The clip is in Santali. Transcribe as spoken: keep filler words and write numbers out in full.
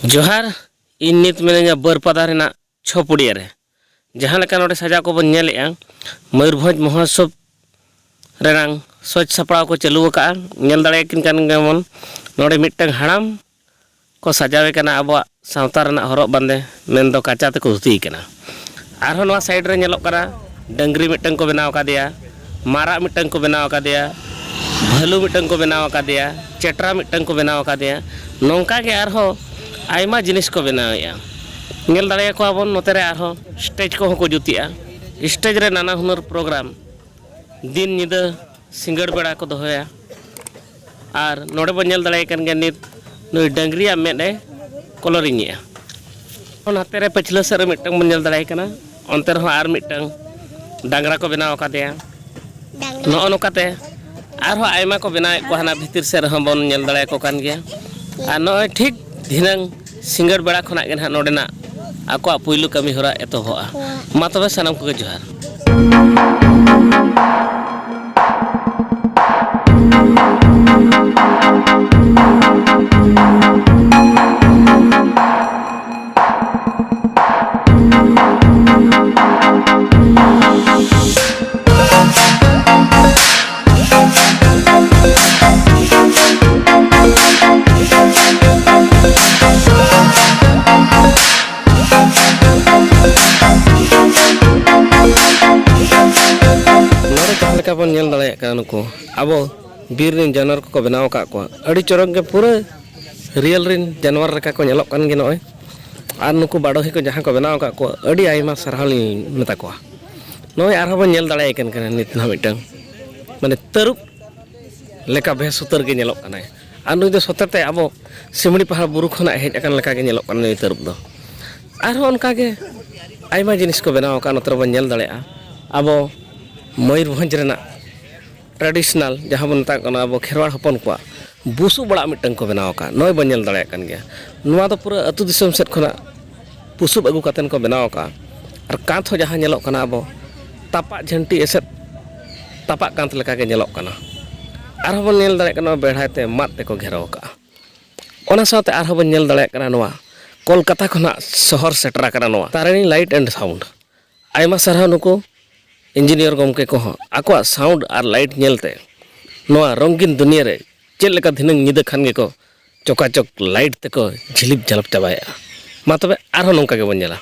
ᱡᱚᱦᱟᱨ᱾ ᱤᱧ ᱱᱤᱛ ᱢᱤᱱᱟᱹᱧᱟ ᱵᱟᱹᱨᱯᱟᱫᱟ ᱨᱮᱱᱟᱜ ᱪᱷᱚᱯᱩᱲᱤᱭᱟᱹ ᱨᱮ᱾ ᱡᱟᱦᱟᱸ ᱞᱮᱠᱟ ᱱᱚᱰᱮ ᱥᱟᱡᱟᱣ ᱠᱚᱵᱚᱱ ᱧᱮᱞᱮᱜᱼᱟ, ᱢᱚᱭᱩᱨᱵᱷᱚᱸᱡᱽ ᱢᱚᱦᱳᱛᱥᱚᱵ ᱨᱮᱱᱟᱝ ᱥᱚᱡᱽ ᱥᱟᱯᱲᱟᱣ ᱠᱚ ᱪᱟᱹᱞᱩ ᱟᱠᱟᱫᱼᱟ᱾ ᱧᱮᱞ ᱫᱟᱲᱮᱭᱟᱠᱤᱱ ᱠᱟᱱ ᱜᱮᱭᱟᱵᱚᱱ, ᱱᱚᱰᱮ ᱢᱤᱫᱴᱟᱝ ᱦᱟᱲᱟᱢ ᱠᱚ ᱥᱟᱡᱟᱣᱮ ᱠᱟᱱᱟ ᱟᱵᱚᱣᱟᱜ ᱥᱟᱶᱛᱟ ᱨᱮᱱᱟᱜ ᱦᱚᱨᱚᱜ ᱵᱟᱸᱫᱮ, ᱢᱮᱱᱫᱚ ᱠᱟᱪᱟ ᱛᱮᱠᱚ ᱫᱷᱩᱛᱤᱭᱮ ᱠᱟᱱᱟ᱾ ᱟᱨᱦᱚᱸ ᱱᱚᱣᱟ ᱥᱟᱭᱤᱰ ᱨᱮ ᱧᱮᱞᱚᱜ ᱠᱟᱱᱟ, ᱰᱟᱹᱝᱨᱤ ᱢᱤᱫᱴᱟᱝ ᱠᱚ ᱵᱮᱱᱟᱣ ᱟᱠᱟᱫᱮᱭᱟ, ᱢᱟᱨᱟᱜ ᱢᱤᱫᱴᱟᱝ ᱠᱚ ᱵᱮᱱᱟᱣ ᱟᱠᱟᱫᱮᱭᱟ, ᱵᱷᱟᱹᱞᱩ ᱢᱤᱫᱴᱟᱝ ᱠᱚ ᱵᱮᱱᱟᱣ ᱟᱠᱟᱫᱮᱭᱟ, ᱪᱮᱴᱨᱟ ᱢᱤᱫᱴᱟᱝ ᱠᱚ ᱵᱮᱱᱟᱣ ᱟᱠᱟᱫᱮᱭᱟ᱾ ᱱᱚᱝᱠᱟ ᱜᱮ ᱟᱨᱦᱚᱸ ᱟᱭᱢᱟ ᱡᱤᱱᱤᱥ ᱠᱚ ᱵᱮᱱᱟᱣᱮᱫᱼᱟ᱾ ᱧᱮᱞ ᱫᱟᱲᱮᱭᱟᱠᱚᱣᱟ ᱵᱚᱱ, ᱱᱚᱛᱮ ᱨᱮ ᱟᱨᱦᱚᱸ ᱥᱴᱮᱡᱽ ᱠᱚᱦᱚᱸ ᱠᱚ ᱡᱩᱛᱮᱜᱼᱟ᱾ ᱥᱴᱮᱡᱽ ᱨᱮ ᱱᱟᱱᱟ ᱦᱩᱱᱟᱹᱨ ᱯᱨᱳᱜᱨᱟᱢ, ᱫᱤᱱ ᱧᱤᱫᱟᱹ ᱥᱤᱸᱜᱟᱹᱲ ᱵᱮᱲᱟ ᱠᱚ ᱫᱚᱦᱚᱭᱟ᱾ ᱟᱨ ᱱᱚᱰᱮ ᱵᱚᱱ ᱧᱮᱞ ᱫᱟᱲᱮᱭᱟᱭ ᱠᱟᱱ ᱜᱮᱭᱟ, ᱱᱤᱛ ᱱᱩᱭ ᱰᱟᱹᱝᱨᱤᱭᱟᱜ ᱢᱮᱫ ᱮ ᱠᱚᱞᱚᱨᱤᱝ ᱮᱜᱼᱟ᱾ ᱚᱱᱟ ᱦᱟᱱᱛᱮ ᱨᱮ ᱯᱟᱹᱪᱷᱞᱟᱹ ᱥᱮᱫ ᱨᱮ ᱢᱤᱫᱴᱟᱝ ᱵᱚᱱ ᱧᱮᱞ ᱫᱟᱲᱮᱭᱟᱭ ᱠᱟᱱᱟ, ᱚᱱᱛᱮ ᱨᱮᱦᱚᱸ ᱟᱨ ᱢᱤᱫᱴᱟᱝ ᱰᱟᱝᱨᱟ ᱠᱚ ᱵᱮᱱᱟᱣ ᱟᱠᱟᱫᱮᱭᱟ᱾ ᱰᱟᱝᱨᱟ᱾ ᱱᱚᱜᱼᱚ ᱱᱚᱝᱠᱟᱛᱮ ᱟᱨᱦᱚᱸ ᱟᱭᱢᱟ ᱠᱚ ᱵᱮᱱᱟᱣᱮᱫ ᱠᱚᱣᱟ, ᱦᱟᱱᱟ ᱵᱷᱤᱛᱤᱨ ᱥᱮᱫ ᱨᱮᱦᱚᱸ ᱵᱚᱱ ᱧᱮᱞ ᱫᱟᱲᱮᱭᱟᱠᱚ ᱠᱟᱱ ᱜᱮᱭᱟ᱾ ᱟᱨ ᱱᱚᱜᱼᱚᱭ ᱴᱷᱤᱠ ᱫᱷᱤᱱᱟᱹᱝ ᱥᱤᱸᱜᱟᱹᱲ ᱵᱮᱲᱟ ᱠᱷᱚᱱᱟᱜ ᱜᱮ ᱱᱟᱦᱟᱜ ᱱᱚᱰᱮᱱᱟᱜ ᱟᱠᱚᱣᱟᱜ ᱯᱩᱭᱞᱩ ᱠᱟᱹᱢᱤ ᱦᱚᱨᱟ ᱮᱛᱚᱦᱚᱵᱚᱜᱼᱟ᱾ ᱢᱟ ᱛᱚᱵᱮ ᱥᱟᱱᱟᱢ ᱠᱚᱜᱮ ᱡᱚᱦᱟᱨ᱾ ᱱᱚᱰᱮ ᱡᱟᱦᱟᱸ ᱞᱮᱠᱟ ᱵᱚᱱ ᱧᱮᱞ ᱫᱟᱲᱮᱭᱟᱜ ᱠᱟᱱᱟ, ᱱᱩᱠᱩ ᱟᱵᱚ ᱵᱤᱨ ᱨᱮᱱ ᱡᱟᱱᱣᱟᱨ ᱠᱚᱠᱚ ᱵᱮᱱᱟᱣ ᱟᱠᱟᱫ ᱠᱚᱣᱟ᱾ ᱟᱹᱰᱤ ᱪᱚᱨᱚᱠ ᱜᱮ, ᱯᱩᱨᱟᱹ ᱨᱤᱭᱮᱞ ᱨᱮᱱ ᱡᱟᱱᱣᱟᱨ ᱞᱮᱠᱟ ᱠᱚ ᱧᱮᱞᱚᱜ ᱠᱟᱱ ᱜᱮ ᱱᱚᱜᱼᱚᱭ᱾ ᱟᱨ ᱱᱩᱠᱩ ᱵᱟᱰᱚᱦᱤ ᱠᱚ ᱡᱟᱦᱟᱸ ᱠᱚ ᱵᱮᱱᱟᱣ ᱟᱠᱟᱫ ᱠᱚᱣᱟ, ᱟᱹᱰᱤ ᱟᱭᱢᱟ ᱥᱟᱨᱦᱟᱣ ᱞᱤᱧ ᱢᱮᱛᱟ ᱠᱚᱣᱟ᱾ ᱱᱚᱜᱼᱚᱭ ᱟᱨᱦᱚᱸ ᱵᱚᱱ ᱧᱮᱞ ᱫᱟᱲᱮᱭᱟᱭ ᱠᱟᱱ ᱠᱟᱱᱟ ᱱᱤᱛ ᱱᱟᱦᱟᱜ ᱢᱤᱫᱴᱟᱝ, ᱢᱟᱱᱮ, ᱛᱟᱹᱨᱩᱵ ᱞᱮᱠᱟ ᱵᱮᱥ ᱩᱛᱟᱹᱨ ᱜᱮ ᱧᱮᱞᱚᱜ ᱠᱟᱱᱟᱭ᱾ ᱟᱨ ᱱᱩᱭ ᱫᱚ ᱥᱚᱛᱮ ᱛᱮ ᱟᱵᱚ ᱥᱤᱢᱲᱤ ᱯᱟᱦᱟᱲ ᱵᱩᱨᱩ ᱠᱷᱚᱱᱟᱜ ᱦᱮᱡ ᱟᱠᱟᱱ ᱞᱮᱠᱟ ᱜᱮ ᱧᱮᱞᱚᱜ ᱠᱟᱱᱟ ᱱᱩᱭ ᱛᱟᱹᱨᱩᱵ ᱫᱚ᱾ ᱟᱨᱦᱚᱸ ᱚᱱᱠᱟ ᱜᱮ ᱟᱭᱢᱟ ᱡᱤᱱᱤᱥ ᱠᱚ ᱵᱮᱱᱟᱣ ᱟᱠᱟᱫᱼᱟ, ᱱᱚᱛᱮ ᱨᱮᱵᱚᱱ ᱧᱮᱞ ᱫᱟᱲᱮᱭᱟᱜᱼᱟ᱾ ᱟᱵᱚ ᱢᱚᱭᱩᱨᱵᱷᱚᱸᱡᱽ ᱨᱮᱱᱟᱜ ᱴᱨᱟᱰᱤᱥᱚᱱᱟᱞ ᱡᱟᱦᱟᱸ ᱵᱚᱱ ᱢᱮᱛᱟᱜ ᱠᱟᱱᱟ ᱟᱵᱚ ᱠᱷᱮᱨᱣᱟᱲ ᱦᱚᱯᱚᱱ ᱠᱚᱣᱟᱜ ᱵᱩᱥᱩᱵ ᱚᱲᱟᱜ ᱢᱤᱫᱴᱟᱝ ᱠᱚ ᱵᱮᱱᱟᱣ ᱟᱠᱟᱫ, ᱱᱚᱜᱼᱚᱭ ᱵᱚᱱ ᱧᱮᱞ ᱫᱟᱲᱮᱭᱟᱜ ᱠᱟᱱ ᱜᱮᱭᱟ᱾ ᱱᱚᱣᱟ ᱫᱚ ᱯᱩᱨᱟᱹ ᱟᱹᱛᱩ ᱫᱤᱥᱚᱢ ᱥᱮᱫ ᱠᱷᱚᱱᱟᱜ ᱵᱩᱥᱩᱵ ᱟᱹᱜᱩ ᱠᱟᱛᱮᱫ ᱠᱚ ᱵᱮᱱᱟᱣ ᱟᱠᱟᱫᱼᱟ᱾ ᱟᱨ ᱠᱟᱸᱛ ᱦᱚᱸ ᱡᱟᱦᱟᱸ ᱧᱮᱞᱚᱜ ᱠᱟᱱᱟ ᱟᱵᱚ ᱛᱟᱯᱟᱜ ᱡᱷᱟᱹᱱᱴᱤ ᱮᱥᱮᱫ ᱛᱟᱯᱟᱜ ᱠᱟᱸᱛ ᱞᱮᱠᱟᱜᱮ ᱧᱮᱞᱚᱜ ᱠᱟᱱᱟ᱾ ᱟᱨᱦᱚᱸ ᱵᱚᱱ ᱧᱮᱞ ᱫᱟᱲᱮᱭᱟᱜ ᱠᱟᱱᱟ ᱵᱮᱲᱦᱟᱭ ᱛᱮ ᱢᱟᱫ ᱛᱮᱠᱚ ᱜᱷᱮᱨᱟᱣ ᱟᱠᱟᱫᱼᱟ᱾ ᱚᱱᱟ ᱥᱟᱶᱛᱮ ᱟᱨᱦᱚᱸ ᱵᱚᱱ ᱧᱮᱞ ᱫᱟᱲᱮᱭᱟᱜ ᱠᱟᱱᱟ, ᱱᱚᱣᱟ ᱠᱳᱞᱠᱟᱛᱟ ᱠᱷᱚᱱᱟᱜ ᱥᱚᱦᱚᱨ ᱥᱮᱴᱮᱨ ᱟᱠᱟᱱᱟ ᱱᱚᱣᱟ ᱛᱟᱨᱤᱬᱤ ᱞᱟᱭᱤᱴ ᱮᱱᱰ ᱥᱟᱣᱩᱱᱰ᱾ ᱟᱭᱢᱟ ᱥᱟᱨᱦᱟᱣ ᱱᱩᱠᱩ ᱤᱧᱡᱤᱱᱤᱭᱟᱨ ᱜᱚᱢᱠᱮ ᱠᱚᱦᱚᱸ ᱟᱠᱚᱣᱟᱜ ᱥᱟᱣᱩᱱᱰ ᱟᱨ ᱞᱟᱭᱤᱴ ᱧᱮᱞᱛᱮ ᱱᱚᱣᱟ ᱨᱚᱝᱜᱤᱱ ᱫᱩᱱᱤᱭᱟᱹ ᱨᱮ ᱪᱮᱫ ᱞᱮᱠᱟ ᱫᱷᱤᱱᱟᱹᱝ ᱧᱤᱫᱟᱹ ᱠᱷᱟᱱ ᱜᱮᱠᱚ ᱪᱚᱠᱟᱪᱚᱠ ᱞᱟᱭᱤᱴ ᱛᱮᱠᱚ ᱡᱷᱤᱞᱤᱯ ᱡᱷᱟᱞᱟᱯ ᱪᱟᱵᱟᱭᱮᱫᱼᱟ᱾ ᱢᱟ ᱛᱚᱵᱮ ᱟᱨᱦᱚᱸ ᱱᱚᱝᱠᱟ ᱜᱮᱵᱚᱱ ᱧᱮᱞᱟ᱾